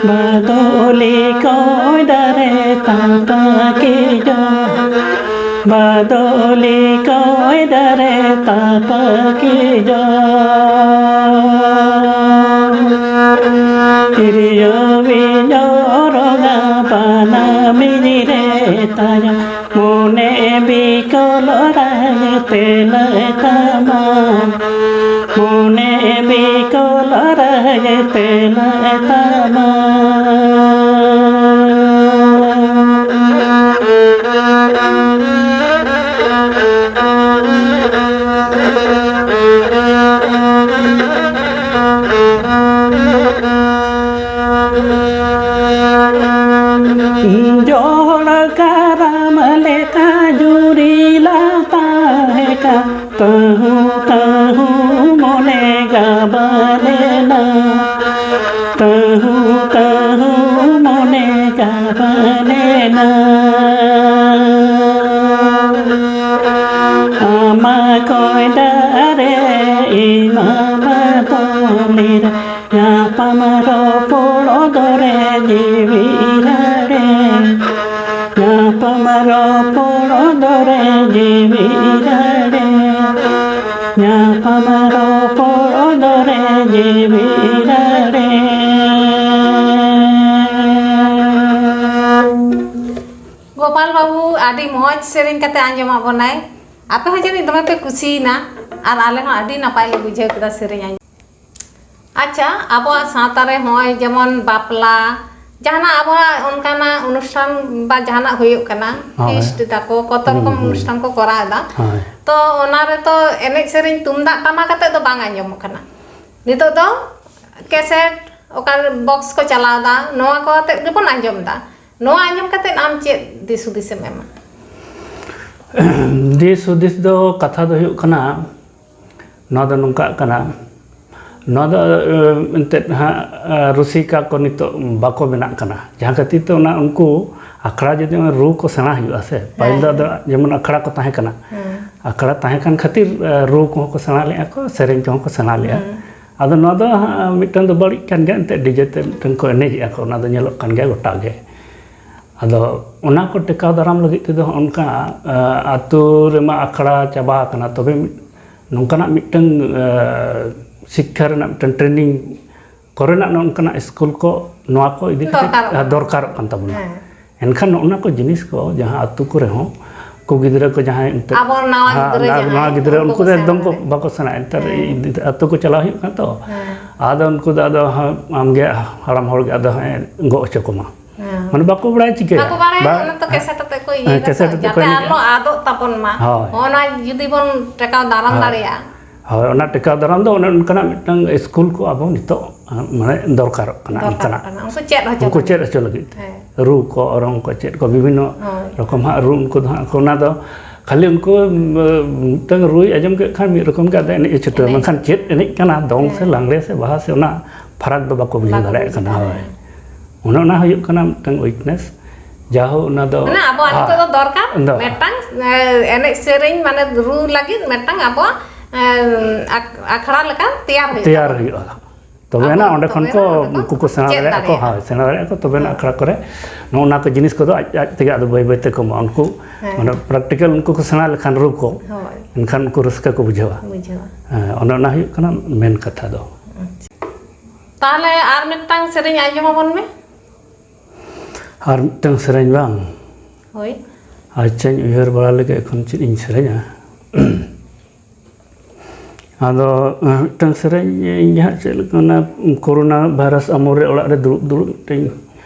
ᱵᱟᱫᱚᱞᱤ ᱠᱚᱭ ᱫᱟᱨᱮ ᱛᱟᱢ ᱛᱟᱠᱤ ᱡᱚ᱾ ᱵᱟᱫᱚᱞᱤ ᱠᱚᱭ ᱫᱟᱨᱮ ᱛᱟᱯᱟᱠᱤ ᱡᱚ, ᱛᱤᱨᱭᱳ ᱵᱤᱧ ᱨᱚᱜᱟ ᱵᱟᱱᱟᱢᱤᱧ ᱨᱮ ᱛᱟᱭᱟ, ᱢᱚᱱᱮ ᱵᱤᱠᱚᱞ ᱨᱟᱭ ᱛᱮᱞᱟᱭ ᱛᱟᱢᱟ, ᱢᱚᱱᱮ ᱵᱤᱠᱚᱞ ᱨᱟᱭ ᱛᱮᱞᱟᱭ ᱛᱟᱢᱟ᱾ ᱡᱚᱲ ᱠᱟᱨᱟᱢ ᱞᱮᱠᱟ ᱡᱩᱨᱤ ᱞᱟ ᱛᱟᱦᱮᱸ ᱠᱟᱱ, ᱛᱟᱹᱦᱩ ᱛᱟᱹᱦᱩ ᱢᱚᱱᱮ ᱜᱟᱵᱟᱱᱮᱱᱟ, ᱛᱟᱹᱦᱩ ᱛᱟᱹᱦᱩ ᱢᱚᱱᱮ ᱜᱟᱵᱟᱱᱮᱱᱟ᱾ ᱟᱢᱟ ᱠᱚᱭ ᱫᱟᱨᱮ ᱤᱢᱟ ᱵᱟᱫᱚᱞᱤ ᱨᱮ, ᱧᱟᱯᱟᱢ ᱨᱚᱯᱚᱲ ᱫᱚᱨᱮ ᱡᱤᱣᱤ ᱨᱟᱲᱮ, ᱧᱟᱯᱟᱢ ᱨᱚᱯᱚᱲ ᱫᱚᱨᱮ ᱡᱤᱣᱤ ᱨᱟᱲᱮ, ᱧᱟᱯᱟᱢ ᱨᱚᱯᱚᱲ ᱫᱚᱨᱮ ᱡᱤᱣᱤ ᱨᱟᱲᱮ᱾ ᱜᱳᱯᱟᱞ ᱵᱟᱹᱵᱩ, ᱟᱹᱰᱤ ᱢᱚᱡᱽ ᱥᱮᱨᱮᱧ ᱠᱟᱛᱮ ᱟᱸᱡᱚᱢᱟᱜ ᱵᱚᱱᱟᱭ᱾ ᱟᱯᱮ ᱦᱚᱸ ᱡᱟᱹᱱᱤᱡ ᱫᱚᱢᱮ ᱯᱮ ᱠᱩᱥᱤᱭᱮᱱᱟ, ᱟᱨ ᱟᱞᱮ ᱦᱚᱸ ᱟᱹᱰᱤ ᱱᱟᱯᱟᱭ ᱞᱮ ᱵᱩᱡᱷᱟᱹᱣ ᱠᱮᱫᱟ ᱥᱮᱨᱮᱧ ᱟᱸᱡᱚᱢ᱾ ᱟᱪᱪᱷᱟ, ᱟᱵᱚᱣᱟᱜ ᱥᱟᱶᱛᱟ ᱨᱮ ᱦᱚᱸᱜᱼᱚᱭ ᱡᱮᱢᱚᱱ ᱵᱟᱯᱞᱟ, ᱡᱟᱦᱟᱱᱟᱜ ᱟᱵᱚᱣᱟᱜ ᱚᱱᱠᱟᱱᱟᱜ ᱚᱱᱩᱥᱴᱷᱟᱱ ᱵᱟ ᱡᱟᱦᱟᱱᱟᱜ ᱦᱩᱭᱩᱜ ᱠᱟᱱᱟ, ᱦᱳᱭ᱾ ᱯᱷᱤᱥᱴ ᱫᱟᱠᱚ, ᱠᱚᱛᱚ ᱦᱩᱸ, ᱨᱚᱠᱚᱢ ᱦᱩᱸ᱾ ᱚᱱᱩᱥᱴᱷᱟᱱ ᱠᱚ ᱠᱚᱨᱟᱣ ᱮᱫᱟ, ᱦᱳᱭ᱾ ᱛᱚ ᱚᱱᱟ ᱨᱮᱛᱚ ᱮᱱᱮᱡ ᱥᱮᱨᱮᱧ ᱛᱩᱢᱫᱟᱜ ᱴᱟᱢᱟᱠ ᱟᱛᱮᱫ ᱫᱚ ᱵᱟᱝ ᱟᱸᱡᱚᱢᱚᱜ ᱠᱟᱱᱟ᱾ ᱱᱤᱛᱚᱜ ᱫᱚ ᱠᱮᱥᱮᱴ, ᱚᱠᱟ ᱵᱚᱠᱥ ᱠᱚ ᱪᱟᱞᱟᱣ ᱮᱫᱟ, ᱱᱚᱣᱟ ᱠᱚ ᱟᱛᱮᱫ ᱜᱮᱵᱚᱱ ᱟᱸᱡᱚᱢ ᱮᱫᱟ᱾ ᱱᱚᱣᱟ ᱟᱸᱡᱚᱢ ᱠᱟᱛᱮᱫ ᱟᱢ ᱪᱮᱫ ᱫᱤᱥ ᱦᱩᱫᱤᱥᱮᱢ ᱮᱢᱟ? ᱫᱤᱥ ᱦᱩᱫᱤᱥ ᱫᱚ, ᱠᱟᱛᱷᱟ ᱫᱚ ᱦᱩᱭᱩᱜ ᱠᱟᱱᱟ, ᱱᱚᱣᱟ ᱫᱚ ᱱᱚᱝᱠᱟᱜ ᱠᱟᱱᱟ, ᱱᱚᱣᱟ ᱫᱚ, ᱮ, ᱮᱱᱛᱮᱫ ᱦᱟᱸᱜ, ᱮ, ᱨᱩᱥᱤᱠᱟ ᱠᱚ ᱱᱤᱛᱚᱜ ᱵᱟᱠᱚ ᱵᱮᱱᱟᱜ ᱠᱟᱱᱟ, ᱡᱟᱦᱟᱸ ᱠᱷᱟᱹᱛᱤᱨ ᱛᱮ ᱚᱱᱟ ᱩᱱᱠᱩ ᱟᱠᱷᱲᱟ ᱡᱩᱫᱤ ᱚᱱᱟ ᱨᱩ ᱠᱚ ᱥᱮᱬᱟ ᱦᱩᱭᱩᱜᱼᱟ ᱥᱮ, ᱯᱟᱹᱦᱤᱞ ᱫᱚ ᱦᱮᱸ᱾ ᱟᱫᱚ ᱡᱮᱢᱚᱱ ᱟᱠᱷᱲᱟ ᱠᱚ ᱛᱟᱦᱮᱸ ᱠᱟᱱᱟ, ᱦᱮᱸ᱾ ᱟᱠᱷᱲᱟ ᱛᱟᱦᱮᱸ ᱠᱟᱱ ᱠᱷᱟᱹᱛᱤᱨ, ᱮ, ᱨᱩ ᱠᱚᱦᱚᱸ ᱠᱚ ᱥᱮᱬᱟ ᱞᱮᱫᱼᱟ ᱠᱚ, ᱥᱮᱨᱮᱧ ᱠᱚᱦᱚᱸ ᱠᱚ ᱥᱮᱬᱟ ᱞᱮᱫᱼᱟ᱾ ᱦᱮᱸ᱾ ᱟᱫᱚ ᱱᱚᱣᱟ ᱫᱚ ᱦᱟᱸᱜ ᱢᱤᱫᱴᱟᱝ ᱫᱚ ᱵᱟᱹᱲᱤᱡ ᱠᱟᱱ ᱜᱮᱭᱟ, ᱮᱱᱛᱮᱫ ᱰᱤᱡᱮ ᱛᱮ ᱢᱤᱫᱴᱟᱝ ᱠᱚ ᱮᱱᱮᱡᱮᱜᱼᱟ ᱠᱚ, ᱚᱱᱟ ᱫᱚ ᱧᱮᱞᱚᱜ ᱠᱟᱱ ᱜᱮᱭᱟ ᱜᱚᱴᱟ ᱜᱮ᱾ ᱟᱫᱚ ᱚᱱᱟ ᱠᱚ ᱴᱮᱠᱟᱣ ᱫᱟᱨᱟᱢ ᱞᱟᱹᱜᱤᱫ ᱛᱮᱫᱚ ᱚᱱᱠᱟ ᱟᱹᱛᱩ ᱨᱮᱢᱟ ᱟᱠᱷᱲᱟ ᱪᱟᱵᱟ ᱟᱠᱟᱱᱟ, ᱛᱚᱵᱮ ᱱᱚᱝᱠᱟᱱᱟᱜ ᱢᱤᱫᱴᱟᱝ ᱥᱤᱠᱠᱷᱟ ᱨᱮᱱᱟᱜ ᱢᱤᱫᱴᱟᱝ ᱴᱨᱮᱱᱤᱝ ᱠᱚᱨᱮᱱᱟᱜ ᱱᱚᱝᱠᱟᱱᱟᱜ ᱥᱠᱩᱞ ᱠᱚ ᱱᱚᱣᱟ ᱠᱚ ᱤᱫᱤ ᱠᱟᱛᱮ ᱫᱚᱨᱠᱟᱨᱚᱜ ᱠᱟᱱᱟ᱾ ᱫᱚᱨᱠᱟᱨᱚᱜ ᱠᱟᱱ ᱛᱟᱵᱚᱱᱟ᱾ ᱦᱮᱸ᱾ ᱮᱱᱠᱷᱟᱱ ᱱᱚᱜᱼᱚ ᱱᱟ ᱠᱚ ᱡᱤᱱᱤᱥ ᱠᱚ ᱡᱟᱦᱟᱸ ᱟᱹᱛᱩ ᱠᱚᱨᱮ ᱦᱚᱸ ᱠᱚ ᱜᱤᱫᱽᱨᱟᱹ ᱠᱚ ᱡᱟᱦᱟᱸᱭ ᱮᱱᱛᱮᱫ ᱟᱵᱚ ᱱᱟᱣᱟ ᱦᱮᱸ, ᱜᱤᱫᱽᱨᱟᱹ ᱱᱟᱣᱟ ᱡᱟᱦᱟᱸᱭ ᱜᱤᱫᱽᱨᱟᱹ ᱩᱱᱠᱩ ᱩᱱᱠᱩ ᱠᱚ ᱫᱚ ᱮᱠᱫᱚᱢ ᱥᱮᱬᱟ ᱠᱚ ᱫᱟᱲᱮᱭᱟᱜᱼᱟ᱾ ᱵᱟᱠᱚ ᱥᱮᱬᱟᱭᱟ᱾ ᱮᱱᱛᱮᱫ ᱦᱮᱸ᱾ ᱟᱹᱛᱩ ᱠᱚ ᱪᱟᱞᱟᱣ ᱦᱩᱭᱩᱜ ᱠᱟᱱᱟ ᱛᱚ᱾ ᱦᱮᱸ᱾ ᱟᱫᱚ ᱩᱱᱠᱩ ᱫᱚ ᱟᱫᱚ ᱦᱟᱸᱜ ᱟᱢᱜᱮ ᱦᱟᱲᱟᱢ ᱦᱚᱲ ᱜᱮ ᱟᱫᱚ ᱦᱮᱸ ᱜᱚᱜ ᱦᱚᱪᱚ ᱠᱚᱢᱟ᱾ ᱦᱮᱸ᱾ ᱢᱟᱱᱮ ᱵᱟᱠᱚ ᱵᱟᱲᱟᱭ ᱪᱤᱠᱟᱹᱭᱟ᱾ ᱵᱟᱠᱚ ᱵᱟᱲᱟᱭᱟ, ᱵᱟ-, ᱚᱱᱟ ᱛᱚ ᱦᱮᱸ, ᱠᱮᱥᱮᱴ ᱟᱛᱮᱫ ᱠᱚ ᱤᱭᱟᱹᱭ ᱦᱮᱸ, ᱫᱟ ᱠᱮᱥᱮᱴ ᱛᱚ, ᱟᱛᱮᱫ ᱠᱚ ᱡᱟᱛᱮ ᱮᱱᱮᱡᱟ᱾ ᱟᱞᱚ ᱟᱫᱚᱜ ᱛᱟᱵᱚᱱ ᱢᱟ᱾ ᱦᱳᱭ᱾ ᱦᱚᱸᱜᱼᱚ ᱱᱟ ᱡᱩᱫᱤ ᱵᱚᱱ ᱴᱮᱠᱟᱣ ᱫᱟᱨᱟᱢ ᱦᱳᱭ᱾ ᱫᱟᱲᱮᱭᱟᱜᱼᱟ᱾ ᱦᱳᱭ, ᱚᱱᱟ ᱴᱮᱠᱟᱣ ᱫᱟᱨᱟᱢ ᱫᱚ ᱚᱱᱮ ᱚᱱᱠᱟᱱᱟᱜ ᱢᱤᱫᱴᱟᱝ ᱥᱠᱩᱞ ᱠᱚ ᱟᱵᱚ ᱱᱤᱛᱚᱜ, ᱢᱟᱱᱮ ᱫᱚᱨᱠᱟᱨᱚᱜ ᱠᱟᱱᱟ ᱫᱚᱨᱠᱟᱨᱚᱜ ᱚᱱᱠᱟᱱᱟᱜ᱾ ᱠᱟᱱᱟ᱾ ᱩᱱᱠᱩ ᱪᱮᱫ ᱦᱚᱪᱚ ᱩᱱᱠᱩ ᱞᱟᱹᱜᱤᱫ᱾ ᱪᱮᱫ ᱦᱚᱪᱚ ᱞᱟᱹᱜᱤᱫ ᱛᱮ᱾ ᱦᱮᱸ᱾ ᱨᱩ ᱠᱚ, ᱚᱨᱚᱝ ᱠᱚ, ᱪᱮᱫ ᱠᱚ, ᱵᱤᱵᱷᱤᱱᱱᱚ ᱦᱳᱭ᱾ ᱨᱚᱠᱚᱢ ᱦᱟᱸᱜ ᱨᱩ ᱩᱱᱠᱩ ᱫᱚ ᱦᱟᱸᱜ ᱚᱱᱟ ᱫᱚ ᱠᱷᱟᱹᱞᱤ ᱩᱱᱠᱩ, ᱩᱸ, ᱢᱤᱫᱴᱟᱝ ᱨᱩᱭ ᱟᱸᱡᱚᱢ ᱠᱮᱫ ᱠᱷᱟᱱ ᱢᱤᱫ ᱨᱚᱠᱚᱢ ᱜᱮ ᱟᱫᱚ ᱮᱱᱮᱡ ᱮ ᱪᱷᱩᱴᱟᱹᱣ᱾ ᱮᱱᱮᱡ᱾ ᱢᱮᱱᱠᱷᱟᱱ ᱪᱮᱫ ᱮᱱᱮᱡ ᱠᱟᱱᱟ, ᱫᱚᱝ ᱥᱮ ᱦᱮᱸ᱾ ᱞᱟᱜᱽᱲᱮ ᱥᱮ ᱵᱟᱦᱟ ᱥᱮ ᱚᱱᱟ ᱯᱷᱟᱨᱟᱠ ᱫᱚ ᱵᱟᱠᱚ ᱵᱩᱡᱷᱟᱹᱣ ᱵᱟᱠᱚ ᱫᱟᱲᱮᱭᱟᱜ ᱵᱩᱡᱷᱟᱹᱣ ᱠᱟᱱᱟ᱾ ᱦᱳᱭ᱾ ᱫᱟᱲᱮᱭᱟᱜᱼᱟ᱾ ᱚᱱᱮ ᱚᱱᱟ ᱦᱩᱭᱩᱜ ᱠᱟᱱᱟ ᱢᱤᱫᱴᱟᱝ weakness᱾ ᱡᱟᱦᱳ, ᱚᱱᱟ ᱫᱚ ᱢᱟᱱᱮ ᱟᱵᱚᱣᱟᱜ ᱦᱟ-, ᱱᱤᱛᱚᱜ ᱫᱚ ᱫᱚᱨᱠᱟᱨ ᱫᱚ᱾ ᱢᱤᱫᱴᱟᱝ, ᱮ, ᱮᱱᱮᱡ ᱥᱮᱨᱮᱧ ᱢᱟᱱᱮ ᱨᱩ ᱞᱟᱹᱜᱤᱫ ᱢᱤᱫᱴᱟᱝ ᱟᱵᱚᱣᱟᱜ, ᱮ, ᱟᱠ-, ᱟᱠᱷᱲᱟ ᱞᱮᱠᱟ ᱛᱮᱭᱟᱨ ᱦᱩᱭᱩᱜ ᱛᱮᱭᱟᱨ ᱛᱟᱵᱚᱱᱟ᱾ ᱦᱩᱭᱩᱜᱼᱟ᱾ ᱛᱚᱵᱮ ᱟᱱᱟᱜ ᱟᱵᱚ ᱚᱸᱰᱮ ᱠᱷᱚᱱ ᱛᱚᱵᱮ ᱠᱚ ᱟᱱᱟᱜ ᱚᱸᱰᱮ ᱠᱚ ᱩᱱᱠᱩ ᱠᱚ ᱥᱮᱬᱟ ᱪᱮᱫ ᱫᱟᱲᱮᱭᱟᱜᱼᱟ ᱠᱚ, ᱫᱟᱲᱮᱭᱟᱜᱼᱟ᱾ ᱦᱳᱭ, ᱥᱮᱬᱟ ᱫᱟᱲᱮᱭᱟᱜᱼᱟ ᱠᱚ, ᱛᱚᱵᱮ ᱟᱱᱟᱜ ᱦᱳᱭ᱾ ᱟᱠᱷᱲᱟ ᱠᱚᱨᱮ ᱱᱚᱜᱼᱚ ᱱᱟ ᱠᱚ ᱡᱤᱱᱤᱥ ᱠᱚᱫᱚ ᱟᱡ, ᱟᱡ ᱛᱮᱜᱮ ᱟᱫᱚ ᱵᱟᱹᱭ ᱵᱟᱹᱭ ᱛᱮ ᱠᱚᱢᱚᱜᱼᱟ᱾ ᱩᱱᱠᱩ ᱦᱮᱸ᱾ ᱢᱟᱱᱮ practical ᱩᱱᱠᱩ ᱠᱚ ᱥᱮᱬᱟ ᱞᱮᱠᱷᱟᱱ ᱨᱩ ᱠᱚ, ᱦᱳᱭ᱾ ᱮᱱᱠᱷᱟᱱ ᱩᱱᱠᱩ ᱨᱟᱹᱥᱠᱟᱹ ᱠᱚ ᱵᱩᱡᱷᱟᱹᱣᱟ᱾ ᱵᱩᱡᱷᱟᱹᱣᱟ᱾ ᱦᱮᱸ, ᱚᱱᱮ ᱚᱱᱟ ᱦᱩᱭᱩᱜ ᱠᱟᱱᱟ ᱢᱮᱱ ᱠᱟᱛᱷᱟ ᱫᱚ᱾ ᱟᱪᱪᱷᱟ᱾ ᱛᱟᱦᱚᱞᱮ ᱟᱨ ᱢᱤᱫᱴᱟᱝ ᱥᱮᱨᱮᱧ ᱟᱸᱡᱚᱢ ᱟᱵᱚᱱ ᱢᱮ᱾ ᱟᱨ ᱢᱤᱫᱴᱟᱝ ᱥᱮᱨᱮᱧ ᱵᱟᱝ? ᱦᱳᱭ᱾ ᱟᱪᱪᱷᱟᱧ ᱩᱭᱦᱟᱹᱨ ᱵᱟᱲᱟ ᱞᱮᱜᱮ, ᱮᱠᱷᱚᱱ ᱪᱮᱫ ᱤᱧ ᱥᱮᱨᱮᱧᱟ᱾ ᱟᱫᱚ, ᱢᱤᱫᱴᱟᱝ ᱥᱮᱨᱮᱧ ᱤᱧ ᱦᱟᱸᱜ ᱪᱮᱫ ᱞᱮᱠᱟ, ᱚᱱᱟ ᱠᱳᱨᱳᱱᱟ ᱵᱷᱟᱭᱨᱟᱥ ᱟᱢᱚᱞ ᱨᱮ ᱚᱲᱟᱜ ᱨᱮ ᱫᱩᱲᱩᱵ ᱫᱩᱲᱩᱵ ᱢᱤᱫᱴᱟᱝ,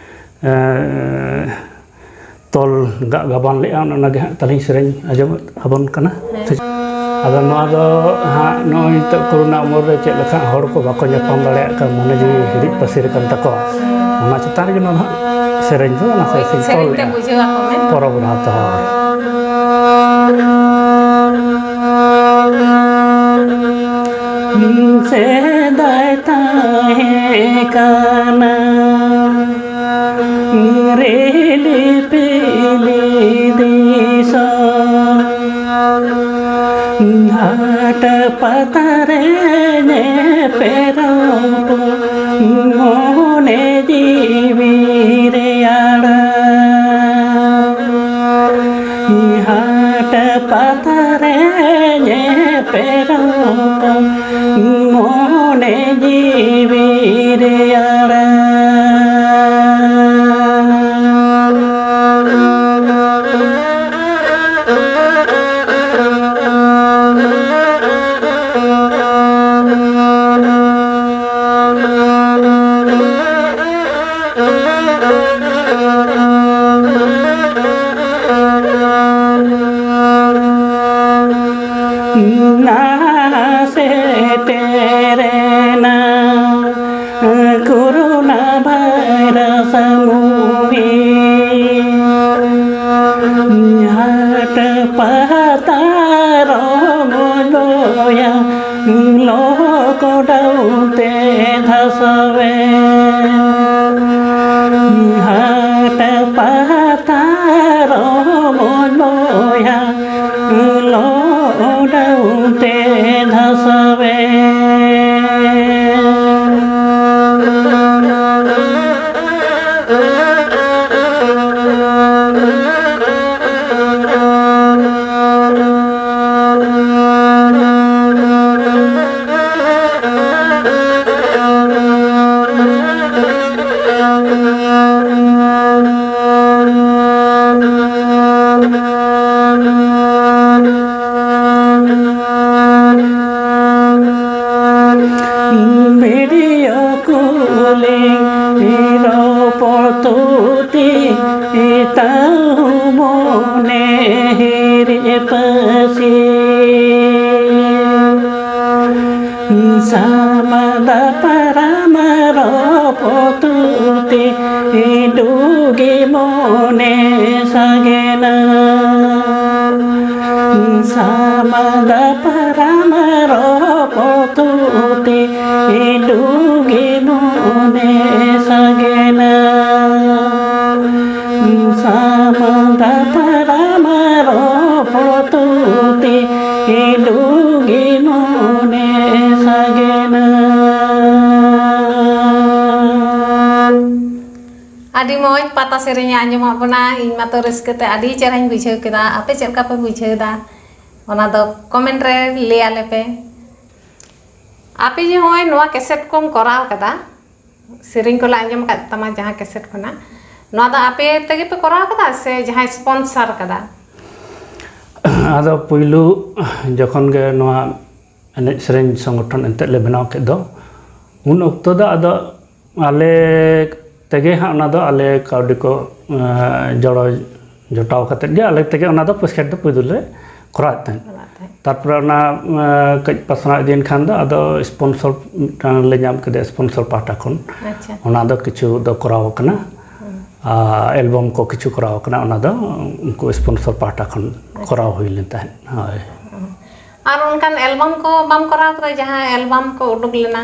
ᱮᱸ, ᱛᱚᱞ ᱜᱟᱜ ᱜᱟᱵᱟᱱ ᱞᱮᱫᱼᱟ, ᱚᱱᱮ ᱚᱱᱟᱜᱮ ᱦᱟᱸᱜ ᱛᱟᱹᱞᱤᱧ ᱥᱮᱨᱮᱧ ᱟᱸᱡᱚᱢ ᱟᱵᱚᱱ ᱠᱟᱱᱟ᱾ ᱦᱮᱸ᱾ ᱟᱫᱚ ᱱᱚᱣᱟ ᱫᱚ ᱦᱟᱸᱜ ᱱᱚᱜᱼᱚᱭ ᱱᱤᱛᱚᱜ ᱠᱳᱨᱳᱱᱟ ᱩᱢᱚᱨ ᱨᱮ ᱪᱮᱫ ᱞᱮᱠᱟ ᱦᱚᱲ ᱠᱚ ᱵᱟᱠᱚ ᱧᱟᱯᱟᱢ ᱫᱟᱲᱮᱭᱟᱜ ᱠᱟᱱ, ᱢᱚᱱᱮ ᱡᱤᱣᱤ ᱦᱤᱨᱤᱡ ᱯᱟᱹᱥᱤᱨ ᱟᱠᱟᱱ ᱛᱟᱠᱚᱣᱟ, ᱚᱱᱟ ᱪᱮᱛᱟᱱ ᱨᱮᱜᱮ ᱱᱚᱣᱟ ᱫᱚ ᱦᱟᱸᱜ ᱥᱮᱨᱮᱧ ᱫᱚ ᱚᱱᱟ ᱦᱳᱭ, ᱥᱮᱨᱮᱧ ᱥᱮᱨᱮᱧ ᱛᱚᱞ ᱛᱮ ᱞᱮᱫᱼᱟ᱾ ᱵᱩᱡᱷᱟᱹᱣ ᱟᱠᱚ ᱢᱮ᱾ ᱯᱚᱨᱚᱵᱽ ᱨᱮᱦᱚᱸ ᱛᱚ ᱦᱳᱭ᱾ ᱥᱮᱫᱟᱭ ᱛᱟᱦᱮᱸ ᱠᱟᱱᱟ ᱨᱤᱞᱤ ᱯᱤᱞᱤ ᱫᱤᱥᱚᱢ, ᱦᱟᱴ ᱯᱟᱛᱟ ᱨᱮ ᱧᱮᱯᱮᱞ ᱨᱚᱯᱚᱲ, ᱢᱚᱱᱮ ᱡᱤᱣᱤ ᱨᱮᱭᱟᱲ᱾ ᱱᱟ ᱥᱮᱴᱮᱨᱮᱱᱟ ᱠᱳᱨᱳᱱᱟ ᱵᱷᱟᱭᱨᱟᱥ ᱢᱩᱦᱤᱢ᱾ ᱦᱟᱴ ᱯᱟᱛᱟ ᱨᱚᱢᱚᱡᱚᱭᱟ ᱞᱚᱠᱰᱟᱣᱩᱱ ᱛᱮ ᱫᱷᱟᱥᱟᱣᱮ᱾ ᱦᱟᱴ ᱯᱟᱛᱟ ᱨᱚᱢᱚᱡᱚᱭᱟ ᱞᱚᱠᱰᱟᱣᱩᱱ ᱛᱮ ᱫᱷᱟᱥᱟᱣᱮ᱾ ᱵᱷᱤᱰᱤᱭᱳ ᱠᱚᱞᱤᱝ ᱨᱚᱯᱚᱲ ᱛᱩᱛᱤ ᱛᱟᱹᱦᱩ ᱢᱚᱱᱮ ᱦᱤᱨᱤᱡ ᱯᱟᱹᱥᱤ᱾ ᱥᱟᱢᱟᱫᱟ ᱯᱟᱨᱟᱢ ᱨᱚᱯᱚᱲ ᱛᱩᱛᱤ ᱰᱩᱜᱤ ᱢᱚᱱᱮ ᱥᱟᱜᱮᱱᱟ᱾ ᱥᱟᱢᱟᱫᱟ ᱯᱟᱨᱟᱢ ᱨᱚᱯᱚᱲ ᱛᱩᱛᱤ ᱰᱩᱜᱤ ᱢᱚᱱᱮ ᱥᱟᱜᱮᱱᱟ᱾ ᱥᱟᱢᱟᱫᱟ ᱯᱟᱨᱟᱢ ᱨᱚᱯᱚᱲ ᱛᱩᱛᱤ ᱰᱩᱜᱤ ᱢᱚᱱᱮ ᱥᱟᱜᱮᱱᱟ᱾ ᱟᱹᱰᱤ ᱢᱚᱡᱽ ᱯᱟᱛᱟ ᱥᱮᱨᱮᱧ ᱮ ᱟᱸᱡᱚᱢᱟᱜ ᱵᱚᱱᱟ᱾ ᱤᱧ ᱢᱟᱛᱚ ᱨᱟᱹᱥᱠᱟᱹ ᱛᱮ ᱟᱹᱰᱤ ᱪᱮᱦᱨᱟᱧ ᱵᱩᱡᱷᱟᱹᱣ ᱠᱮᱫᱟ᱾ ᱟᱯᱮ ᱪᱮᱫ ᱞᱮᱠᱟ ᱯᱮ ᱵᱩᱡᱷᱟᱹᱣ ᱮᱫᱟ, ᱚᱱᱟ ᱫᱚ ᱠᱚᱢᱮᱱᱴ ᱨᱮ ᱞᱟᱹᱭ ᱟᱞᱮ ᱯᱮ᱾ ᱟᱯᱮ ᱡᱮ ᱱᱚᱜᱼᱚᱭ ᱱᱚᱣᱟ ᱠᱮᱥᱮᱴ ᱠᱚᱢ ᱠᱚᱨᱟᱣ ᱠᱟᱫᱟ, ᱥᱮᱨᱮᱧ ᱠᱚᱞᱮ ᱟᱸᱡᱚᱢ ᱟᱠᱟᱫ ᱛᱟᱢᱟ ᱡᱟᱦᱟᱸ ᱠᱮᱥᱮᱴ ᱠᱷᱚᱱᱟᱜ, ᱱᱚᱣᱟ ᱫᱚ ᱟᱯᱮ ᱛᱮᱜᱮ ᱯᱮ ᱠᱚᱨᱟᱣ ᱠᱟᱫᱟ ᱥᱮ ᱡᱟᱦᱟᱸᱭ ᱥᱯᱚᱱᱥᱟᱨ ᱠᱟᱫᱟ? ᱟᱫᱚ ᱯᱩᱭᱞᱩ ᱡᱚᱠᱷᱚᱱ ᱜᱮ ᱱᱚᱣᱟ ᱮᱱᱮᱡ ᱥᱮᱨᱮᱧ ᱥᱚᱝᱜᱚᱴᱷᱚᱱ ᱮᱱᱛᱮᱫ ᱞᱮ ᱵᱮᱱᱟᱣ ᱠᱮᱫ ᱫᱚ, ᱩᱱ ᱚᱠᱛᱚ ᱫᱚ ᱟᱫᱚ ᱟᱞᱮ ᱛᱮᱜᱮ ᱦᱟᱸᱜ ᱚᱱᱟ ᱫᱚ ᱟᱞᱮ ᱠᱟᱹᱣᱰᱤ ᱠᱚ ᱮᱸ, ᱡᱚᱲᱚ ᱡᱚᱴᱟᱣ ᱠᱟᱛᱮᱫ ᱜᱮ ᱟᱞᱮ ᱛᱮᱜᱮ ᱚᱱᱟ ᱫᱚ ᱯᱚᱭᱥᱟ ᱫᱚ ᱯᱩᱭᱞᱩ ᱞᱮ ᱠᱚᱨᱟᱣᱮᱫ ᱛᱟᱦᱮᱸᱫ᱾ ᱪᱟᱞᱟᱜ ᱛᱟᱦᱮᱸᱫ᱾ ᱛᱟᱨᱯᱚᱨᱮ ᱚᱱᱟ ᱮᱸ, ᱠᱟᱹᱡ ᱯᱟᱥᱱᱟᱣ ᱤᱫᱤᱭᱮᱱ ᱠᱷᱟᱱ ᱫᱚ ᱟᱫᱚ ᱥᱯᱚᱱᱥᱚᱨ ᱢᱤᱫᱴᱟᱝ ᱞᱮ ᱧᱟᱢ ᱠᱮᱫᱟ, ᱥᱯᱚᱱᱥᱚᱨ ᱯᱟᱦᱴᱟ ᱠᱷᱚᱱ᱾ ᱟᱪᱪᱷᱟ᱾ ᱚᱱᱟ ᱫᱚ ᱠᱤᱪᱷᱩ ᱫᱚ ᱠᱚᱨᱟᱣ ᱠᱟᱱᱟ᱾ ᱦᱩᱸ᱾ ᱟᱨ ᱮᱞᱵᱟᱢ ᱠᱚ ᱠᱤᱪᱷᱩ ᱠᱚᱨᱟᱣ ᱠᱟᱱᱟ, ᱚᱱᱟ ᱫᱚ ᱩᱱᱠᱩ ᱥᱯᱚᱱᱥᱚᱨ ᱯᱟᱦᱴᱟ ᱠᱷᱚᱱ ᱟᱪᱪᱷᱟ᱾ ᱠᱚᱨᱟᱣ ᱦᱩᱭ ᱞᱮᱱ ᱛᱟᱦᱮᱸᱫ᱾ ᱦᱳᱭ᱾ ᱟᱨ ᱚᱱᱠᱟᱱ ᱮᱞᱵᱟᱢ ᱠᱚ ᱵᱟᱢ ᱠᱚᱨᱟᱣ ᱠᱟᱫᱟ, ᱡᱟᱦᱟᱸ ᱮᱞᱵᱟᱢ ᱠᱚ ᱩᱰᱩᱠ ᱞᱮᱱᱟ?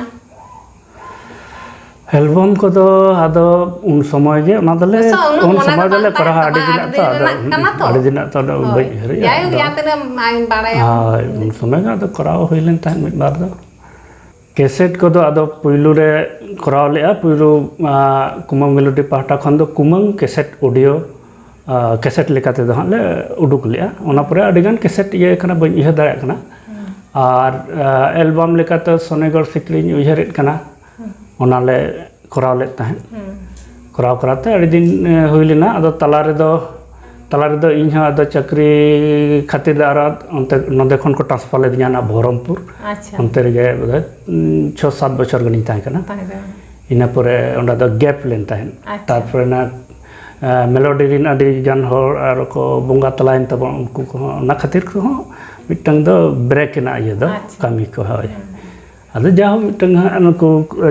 ᱮᱞᱵᱟᱢ ᱠᱚᱫᱚ ᱟᱫᱚ ᱩᱱ ᱥᱚᱢᱚᱭ ᱜᱮ ᱚᱱᱟ ᱫᱚᱞᱮ, ᱵᱮᱥ, ᱩᱱᱟᱹᱜ ᱩᱱ ᱢᱚᱱᱮ ᱥᱚᱢᱚᱭ ᱫᱚ ᱫᱚᱞᱮ ᱵᱟᱝ ᱠᱚᱨᱟᱣᱟ, ᱛᱟᱦᱮᱸ ᱟᱹᱰᱤ ᱠᱟᱱᱟ, ᱫᱤᱱᱟᱜ ᱟᱹᱰᱤ ᱛᱚ ᱟᱫᱚ, ᱫᱤᱱᱟᱜ ᱠᱟᱱᱟ ᱛᱚ᱾ ᱟᱹᱰᱤ ᱫᱤᱱᱟᱜ ᱛᱚ ᱟᱫᱚ ᱦᱳᱭ, ᱵᱟᱹᱧ ᱩᱭᱦᱟᱹᱨᱮᱜᱼᱟ, ᱡᱟᱭᱦᱳᱠ, ᱟᱫᱚ ᱡᱟᱦᱟᱸ ᱛᱤᱱᱟᱹᱜ ᱟᱭ ᱵᱟᱲᱟᱭᱟ᱾ ᱦᱳᱭ, ᱩᱱ ᱥᱚᱢᱚᱭ ᱜᱮ ᱟᱫᱚ ᱠᱚᱨᱟᱣ ᱦᱩᱭ ᱞᱮᱱ ᱛᱟᱦᱮᱸᱫ ᱢᱤᱫ ᱵᱟᱨ ᱫᱚ᱾ ᱠᱮᱥᱮᱴ ᱠᱚᱫᱚ ᱟᱫᱚ ᱯᱩᱭᱞᱩ ᱨᱮ ᱠᱚᱨᱟᱣ ᱞᱮᱜᱼᱟ, ᱯᱩᱭᱞᱩ, ᱟ, ᱠᱩᱢᱟᱹᱝ ᱢᱮᱞᱳᱰᱤ ᱯᱟᱦᱴᱟ ᱠᱷᱚᱱ ᱫᱚ ᱠᱩᱢᱟᱹᱝ ᱠᱮᱥᱮᱴ ᱚᱰᱤᱭᱳ, ᱟ, ᱠᱮᱥᱮᱴ ᱞᱮᱠᱟ ᱛᱮᱫᱚ ᱦᱟᱸᱜ ᱞᱮ ᱩᱰᱩᱠ ᱞᱮᱜᱼᱟ᱾ ᱚᱱᱟ ᱯᱚᱨᱮ ᱟᱹᱰᱤᱜᱟᱱ ᱠᱮᱥᱮᱴ ᱤᱭᱟᱹ ᱠᱟᱱᱟ, ᱵᱟᱹᱧ ᱩᱭᱦᱟᱹᱨ ᱫᱟᱲᱮᱭᱟᱜ ᱠᱟᱱᱟ᱾ ᱦᱩᱸ᱾ ᱟᱨ, ᱟ, ᱮᱞᱵᱟᱢ ᱞᱮᱠᱟᱛᱮ ᱥᱚᱱᱤᱜᱚᱲ ᱥᱤᱠᱲᱤᱧ ᱩᱭᱦᱟᱹᱨᱮᱫ ᱠᱟᱱᱟ, ᱦᱩᱸ᱾ ᱚᱱᱟ ᱞᱮ ᱠᱚᱨᱟᱣ ᱞᱮᱫ ᱛᱟᱦᱮᱸᱫ᱾ ᱦᱩᱸ᱾ ᱠᱚᱨᱟᱣ ᱠᱚᱨᱟᱣ ᱛᱮ ᱟᱹᱰᱤ ᱫᱤᱱ, ᱮ, ᱦᱩᱭ ᱞᱮᱱᱟ᱾ ᱟᱫᱚ ᱛᱟᱞᱟ ᱨᱮᱫᱚ, ᱛᱟᱞᱟ ᱨᱮᱫᱚ ᱤᱧ ᱦᱚᱸ ᱟᱫᱚ ᱪᱟᱹᱠᱨᱤ ᱠᱷᱟᱹᱛᱤᱨ ᱫᱚ ᱟᱨᱚ ᱚᱱᱛᱮ, ᱱᱚᱸᱰᱮ ᱠᱷᱚᱱ ᱠᱚ transfer ᱞᱤᱫᱤᱧᱟ ᱚᱱᱟ ᱵᱚᱦᱚᱨᱚᱢᱯᱩᱨ᱾ ᱟᱪᱪᱷᱟ᱾ ᱚᱱᱛᱮ ᱨᱮᱜᱮ ᱵᱚᱞᱮ, ᱩᱸ, ᱪᱷᱚ ᱥᱟᱛ ᱵᱚᱪᱷᱚᱨ ᱜᱟᱱᱤᱧ ᱛᱟᱦᱮᱸ ᱠᱟᱱᱟ᱾ ᱛᱟᱦᱮᱸ ᱠᱟᱱᱟ᱾ ᱤᱱᱟᱹ ᱯᱚᱨᱮ ᱚᱸᱰᱮ ᱫᱚ gap ᱞᱮᱱ ᱛᱟᱦᱮᱸᱫ᱾ ᱟᱪᱪᱷᱟ᱾ ᱛᱟᱨᱯᱚᱨᱮ ᱚᱱᱟ, ᱮ, ᱢᱮᱞᱳᱰᱤ ᱨᱮᱱ ᱟᱹᱰᱤ ᱜᱟᱱ ᱦᱚᱲ ᱟᱨ ᱠᱚ ᱵᱚᱸᱜᱟ ᱛᱟᱞᱟᱭᱮᱱ ᱛᱟᱵᱚᱱ, ᱩᱱᱠᱩ ᱠᱚᱦᱚᱸ ᱚᱱᱟ ᱠᱷᱟᱹᱛᱤᱨ ᱠᱚᱦᱚᱸ ᱢᱤᱫᱴᱟᱝ ᱫᱚ break ᱮᱱᱟ ᱤᱭᱟᱹ ᱫᱚ, ᱟᱪᱪᱷᱟ᱾ ᱠᱟᱹᱢᱤ ᱠᱚ, ᱦᱳᱭ᱾ ᱦᱩᱸ᱾ ᱟᱫᱚ ᱡᱟᱦᱳ ᱢᱤᱫᱴᱟᱝ ᱦᱟᱸᱜ ᱱᱩᱠᱩ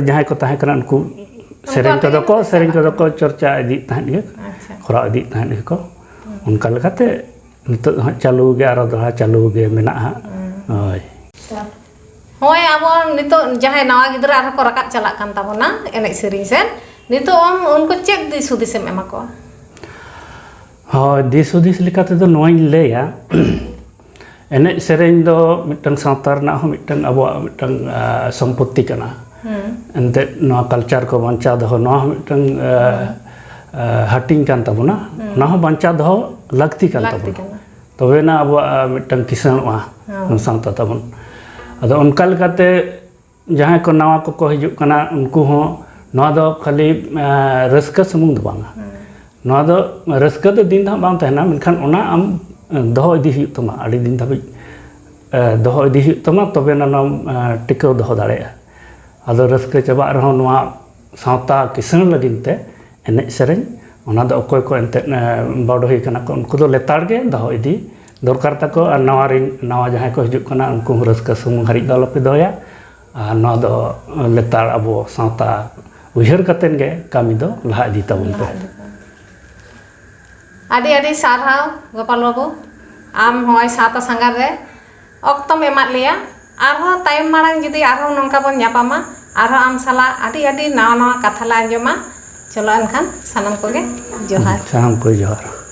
ᱡᱟᱦᱟᱸᱭ ᱠᱚ ᱛᱟᱦᱮᱸ ᱠᱟᱱᱟ, ᱩᱱᱠᱩ ᱩᱱᱠᱩ ᱥᱮᱨᱮᱧ ᱟᱛᱮ ᱠᱚᱫᱚ ᱜᱮ ᱠᱚ, ᱥᱮᱨᱮᱧ ᱪᱟᱞᱟᱜ ᱠᱚᱫᱚ ᱠᱟᱱᱟ᱾ ᱠᱚ ᱪᱚᱨᱪᱟ ᱤᱫᱤᱭᱮᱫ ᱛᱟᱦᱮᱸᱫ ᱜᱮ, ᱟᱪᱪᱷᱟ᱾ ᱠᱚᱨᱟᱣ ᱤᱫᱤᱭᱮᱫ ᱛᱟᱦᱮᱸᱫ ᱜᱮᱠᱚ᱾ ᱦᱩᱸ᱾ ᱚᱱᱠᱟ ᱞᱮᱠᱟᱛᱮ ᱱᱤᱛᱚᱜ ᱫᱚ ᱦᱟᱸᱜ ᱪᱟᱹᱞᱩ ᱜᱮ, ᱟᱨᱚ ᱫᱚᱦᱲᱟ ᱪᱟᱹᱞᱩ ᱜᱮ ᱢᱮᱱᱟᱜᱼᱟ ᱦᱟᱸᱜ᱾ ᱦᱩᱸ᱾ ᱦᱳᱭ᱾ ᱦᱳᱭ, ᱟᱵᱚ ᱱᱤᱛᱚᱜ ᱡᱟᱦᱟᱸᱭ ᱱᱟᱣᱟ ᱜᱤᱫᱽᱨᱟᱹ ᱟᱨᱦᱚᱸ ᱠᱚ ᱨᱟᱠᱟᱵ ᱪᱟᱞᱟᱜ ᱠᱟᱱ ᱛᱟᱵᱚᱱᱟ ᱮᱱᱮᱡ ᱥᱮᱨᱮᱧ ᱥᱮᱫ, ᱱᱤᱛᱚᱜ ᱟᱢ ᱩᱱᱠᱩ ᱪᱮᱫ ᱫᱤᱥ ᱦᱩᱫᱤᱥ ᱮᱢ ᱮᱢᱟ ᱠᱚᱣᱟ? ᱦᱳᱭ, ᱫᱤᱥ ᱦᱩᱫᱤᱥ ᱞᱮᱠᱟ ᱛᱮᱫᱚ ᱱᱚᱣᱟᱧ ᱞᱟᱹᱭᱟ, ᱮᱱᱮᱡ ᱥᱮᱨᱮᱧ ᱫᱚ ᱢᱤᱫᱴᱟᱝ ᱥᱟᱶᱛᱟ ᱨᱮᱱᱟᱜ ᱦᱚᱸ ᱢᱤᱫᱴᱟᱝ ᱟᱵᱚᱣᱟᱜ ᱢᱤᱫᱴᱟᱝ, ᱟ, ᱥᱚᱢᱯᱚᱛᱛᱤ ᱠᱟᱱᱟ᱾ ᱦᱩᱸ᱾ ᱮᱱᱛᱮᱫ ᱱᱚᱣᱟ culture ᱠᱚ ᱵᱟᱧᱪᱟᱣ ᱫᱚᱦᱚ, ᱱᱚᱣᱟ ᱦᱚᱸ ᱢᱤᱫᱴᱟᱝ, ᱟ, ᱦᱩᱸ᱾ ᱟ, ᱦᱟᱹᱴᱤᱧ ᱠᱟᱱ ᱛᱟᱵᱚᱱᱟ᱾ ᱦᱩᱸ᱾ ᱚᱱᱟ ᱦᱚᱸ ᱵᱟᱧᱪᱟᱣ ᱫᱚᱦᱚ ᱞᱟᱹᱠᱛᱤ ᱠᱟᱱ ᱞᱟᱹᱠᱛᱤ ᱛᱟᱵᱚᱱᱟ᱾ ᱠᱟᱱᱟ᱾ ᱛᱚᱵᱮᱱᱟ ᱟᱵᱚᱣᱟᱜ, ᱟ, ᱢᱤᱫᱴᱟᱝ ᱠᱤᱥᱟᱹᱬᱚᱜᱼᱟ, ᱦᱩᱸ᱾ ᱥᱟᱶᱛᱟ ᱛᱟᱵᱚᱱ᱾ ᱟᱫᱚ ᱚᱱᱠᱟ ᱞᱮᱠᱟᱛᱮ ᱡᱟᱦᱟᱸᱭ ᱠᱚ ᱱᱟᱣᱟ ᱠᱚᱠᱚ ᱦᱤᱡᱩᱜ ᱠᱟᱱᱟ, ᱩᱱᱠᱩ ᱦᱚᱸ ᱱᱚᱣᱟ ᱫᱚ ᱠᱷᱟᱹᱞᱤ, ᱮᱸ, ᱨᱟᱹᱥᱠᱟᱹ ᱥᱩᱢᱩᱝ ᱫᱚ ᱵᱟᱝᱟ᱾ ᱦᱩᱸ᱾ ᱱᱚᱣᱟ ᱫᱚ ᱨᱟᱹᱥᱠᱟᱹ ᱫᱚ ᱫᱤᱱ ᱫᱚ ᱦᱟᱸᱜ ᱵᱟᱝ ᱛᱟᱦᱮᱱᱟ, ᱢᱮᱱᱠᱷᱟᱱ ᱚᱱᱟ ᱟᱢ, ᱮᱸ, ᱫᱚᱦᱚ ᱤᱫᱤ ᱦᱩᱭᱩᱜ ᱛᱟᱢᱟ, ᱟᱹᱰᱤ ᱫᱤᱱ ᱫᱷᱟᱹᱵᱤᱡ, ᱮᱸ, ᱫᱚᱦᱚ ᱤᱫᱤ ᱦᱩᱭᱩᱜ ᱛᱟᱢᱟ, ᱛᱚᱵᱮ ᱟᱱᱟᱢ, ᱮᱸ, ᱴᱤᱠᱟᱹᱣ ᱫᱚᱦᱚ ᱫᱟᱲᱮᱭᱟᱜᱼᱟ᱾ ᱟᱫᱚ ᱨᱟᱹᱥᱠᱟᱹ ᱪᱟᱵᱟᱜ ᱨᱮᱦᱚᱸ ᱱᱚᱣᱟ ᱥᱟᱶᱛᱟ ᱠᱤᱥᱟᱹᱬ ᱞᱟᱹᱜᱤᱫ ᱛᱮ ᱮᱱᱮᱡ ᱥᱮᱨᱮᱧ, ᱚᱱᱟ ᱫᱚ ᱚᱠᱚᱭ ᱠᱚ ᱮᱱᱛᱮᱫ, ᱮ, ᱵᱟᱰᱚᱦᱤ ᱠᱟᱱᱟ ᱠᱚ, ᱩᱱᱠᱩ ᱫᱚ ᱞᱮᱛᱟᱲ ᱜᱮ ᱫᱚᱦᱚ ᱤᱫᱤ ᱫᱚᱨᱠᱟᱨ ᱛᱟᱠᱚ᱾ ᱟᱨ ᱱᱟᱣᱟ ᱨᱤᱱ, ᱱᱟᱣᱟ ᱡᱟᱦᱟᱸᱭ ᱠᱚ ᱦᱤᱡᱩᱜ ᱠᱟᱱᱟ, ᱩᱱᱠᱩ ᱦᱚᱸ ᱨᱟᱹᱥᱠᱟᱹ ᱥᱩᱢᱩᱝ ᱦᱟᱹᱨᱤᱡ ᱫᱚ ᱟᱞᱚᱯᱮ ᱫᱚᱦᱚᱭᱟ᱾ ᱟᱨ ᱱᱚᱣᱟ ᱫᱚ ᱞᱮᱛᱟᱲ ᱟᱵᱚ ᱥᱟᱶᱛᱟ ᱩᱭᱦᱟᱹᱨ ᱠᱟᱛᱮᱫ ᱜᱮ ᱠᱟᱹᱢᱤ ᱫᱚ ᱞᱟᱦᱟ ᱤᱫᱤ ᱛᱟᱵᱚᱱ ᱯᱮ᱾ ᱟᱹᱰᱤ ᱟᱹᱰᱤ ᱥᱟᱨᱦᱟᱣ ᱜᱳᱯᱟᱞ ᱵᱟᱹᱵᱩ, ᱟᱢ ᱦᱚᱸᱜᱼᱚᱭ ᱥᱟᱶᱛᱟ ᱥᱟᱸᱜᱷᱟᱨ ᱨᱮ ᱚᱠᱛᱚᱢ ᱮᱢᱟᱫ ᱞᱮᱭᱟ᱾ ᱟᱨᱦᱚᱸ ᱛᱟᱭᱚᱢ ᱢᱟᱲᱟᱝ ᱡᱩᱫᱤ ᱟᱨᱦᱚᱸ ᱱᱚᱝᱠᱟ ᱵᱚᱱ ᱧᱟᱯᱟᱢᱟ, ᱟᱨᱦᱚᱸ ᱟᱢ ᱥᱟᱞᱟᱜ ᱟᱹᱰᱤ ᱟᱹᱰᱤ ᱱᱟᱣᱟ ᱱᱟᱣᱟ ᱠᱟᱛᱷᱟ ᱞᱮ ᱟᱸᱡᱚᱢᱟ᱾ ᱪᱚᱞᱚ ᱮᱱᱠᱷᱟᱱ ᱥᱟᱱᱟᱢ ᱠᱚᱜᱮ ᱡᱚᱦᱟᱨ᱾ ᱥᱟᱱᱟᱢ ᱠᱚ ᱡᱚᱦᱟᱨ᱾